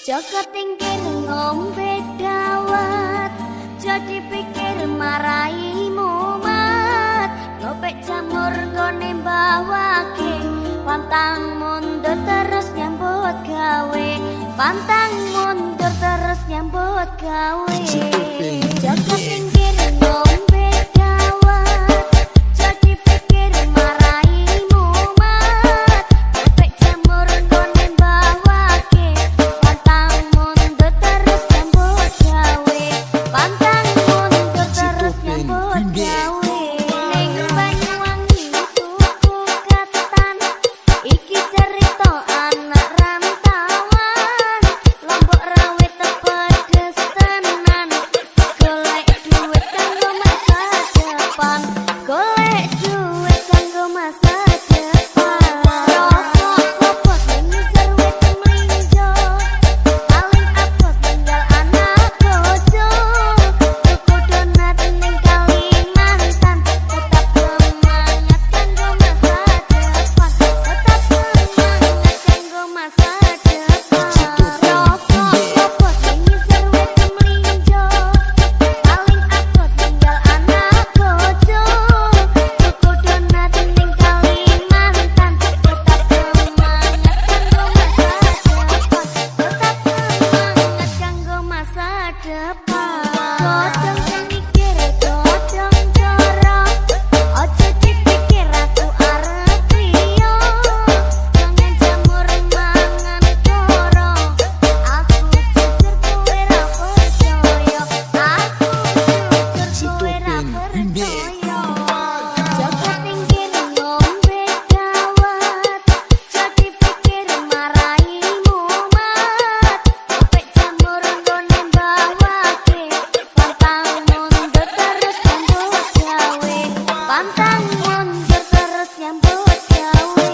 Joko Tingkir ngombe dawet, jadi pikir marai mumet. Ngopek jamur nggone mbawake, pantang mundur terus nyambut gawe. Pantang mundur terus nyambut gawe. Joko Tingkir ngombe dawet, jadi pikir marai mumet. Ngopek jamur nggone mbawake, pantang mundur terus nyambut gawe. Pantang mundur terus nyambut gawe. Ning Banyuwangi tuku ketan, iki cerita anak rantauan. Lombok rawit pedes tenan, golek duit kanggo masa depan. Golek duit kanggo masa depan. Rokok kopot ning ngisor wit mlinjo, paling abot ninggal anak bojo. Tuku donat ning Kalimantan, tetap semangat kanggo masa depan. Tetap semangat kanggo masa depan. Rokok kopot ning ngisor wit mlinjo, paling abot ninggal anak bojo. Tuku donat ning Kalimantan, tetap semangat kanggo masa depan. Tetap semangat kanggo masa depan. Godhong kemikir godhong coro, ojo dipikir aku arep liya. Jangan jamur mangan koro, aku jujur kowe ra percaya. Aku jujur kowe ra percaya. Joko Tingkir ngombe dawet, jadi pikir marai mumet. Ngopek jamur nggone mbawake, pantang mundur terus nyambut gawe. Pantang mundur terus nyambut gawe.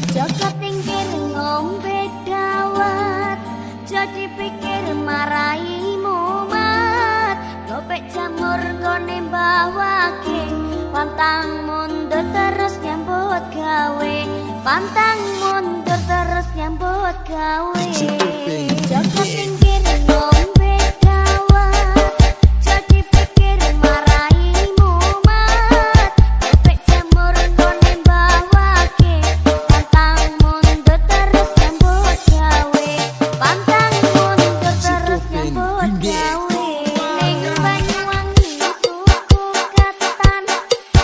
Joko Tingkir ngombe dawet, jadi pikir marai mumet. Ngopek jamur nggone mbawake, pantang mundur terus nyambut gawe. Pantang mundur terus nyambut gawe. Joko Tingkir ngombe dawet, jadi pikir marai mumet. Ngopek jamur nggone mbawake, pantang mundur terus nyambut gawe. Pantang mundur terus nyambut gawe. Ning Banyuwangi tuku ketan,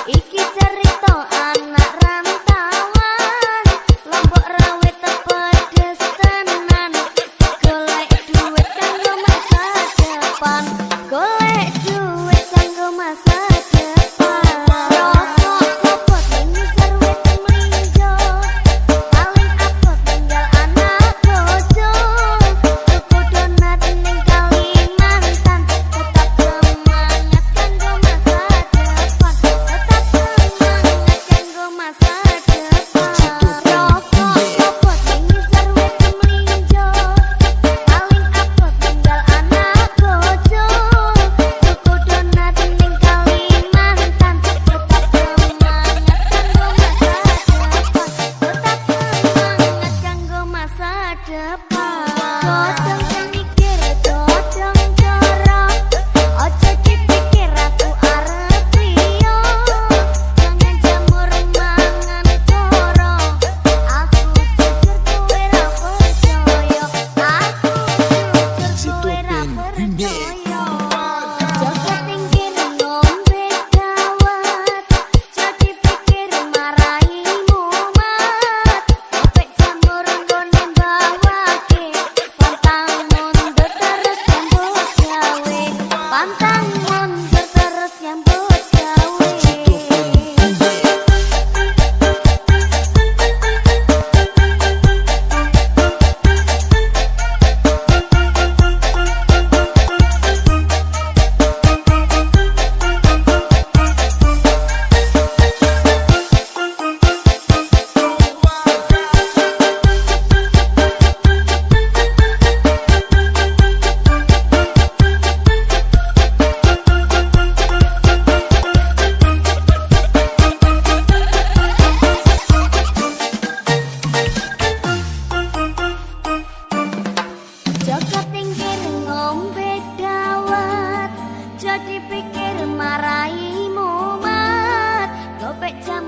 iki cerita anak rantauan. Lombok rawit pedes tenan, golek duit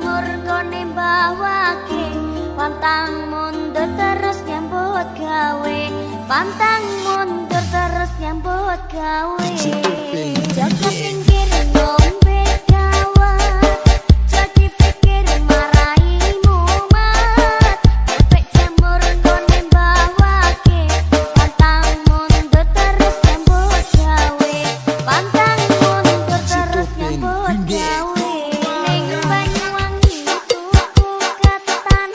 jamur nggone mbawake. Pantang mundur terus nyambut gawe, pantang mundur terus nyambut gawe. Joko Tingkir ngombe dawet, jadi pikir marai mumet. Gopek jamur nggone mbawake, pantang mundur terus nyambut gawe, pantang mundur terus nyambut gawe. Ning Banyuwangi tuku ketan,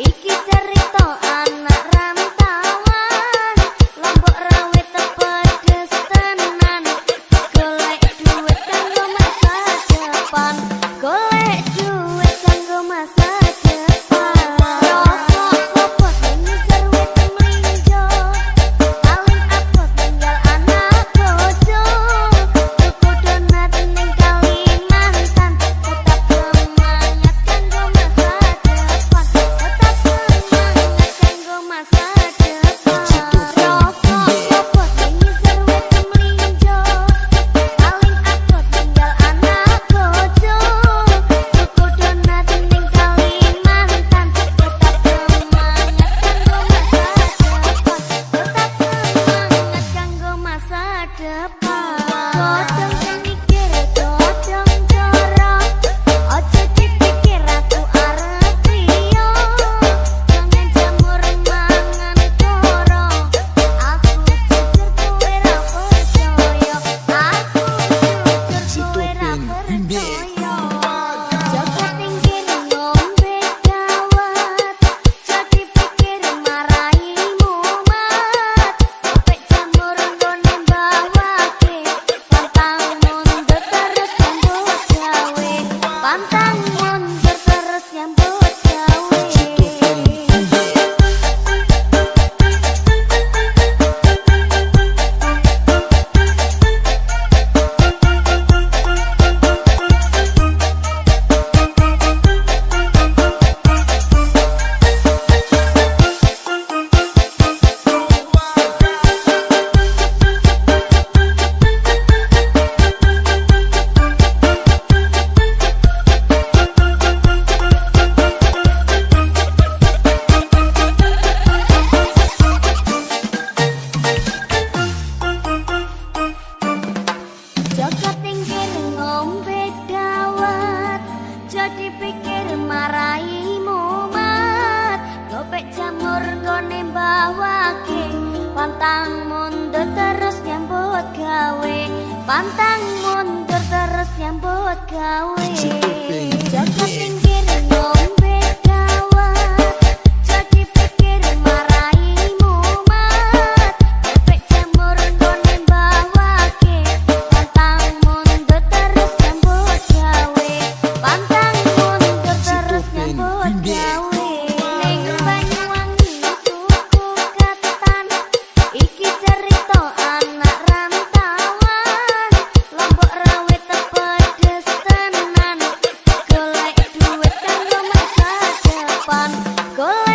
iki cerita anak rantauan. Lombok rawit pedes tenan, golek duit kanggo masa depan, golek duit kanggo masa depan. Rokok klopot ning ngisor wit mlinjo, paling abot ninggal anak bojo. Tuku donat ning Kalimantan, tetap semangat kanggo masa depan, tetap semangat kanggo masa depan. Rokok klopot ning ngisor wit mlinjo, paling abot ninggal anak bojo. Tuku donat ning Kalimantan, tetap semangat kanggo masa depan, tetap semangat kanggo masa depan. Godhong kemikir, godhong jorok, ojo dipikir aku arep liya. Mangan jamur mangan koro, aku jujur kowe ra percaya, aku jujur kowe ra percaya. Joko Tingkir ngombe dawet, jadi pikir marai mumet. Gopek jamur nggone mbawake, pantang mundur terus nyambut gawe, pantang mundur terus nyambut gawe. Joko Tingkir ngombe dawet, jadi pikir marai mumet. Gopek jamur nggone mbawake, pantang mundur terus nyambut gawe, pantang mundur terus nyambut gawe. Joko Tingkir ngombe dawet, jadi pikir marai mumet. Gopek jamur nggone mbawake, pantang mundur terus nyambut gawe, pantang mundur terus nyambut gawe. Ning Banyuwangi tuku ketan, iki cerita anak rantauan. Lombok rawit pedes tenan, golek duit kanggo masa depan, golek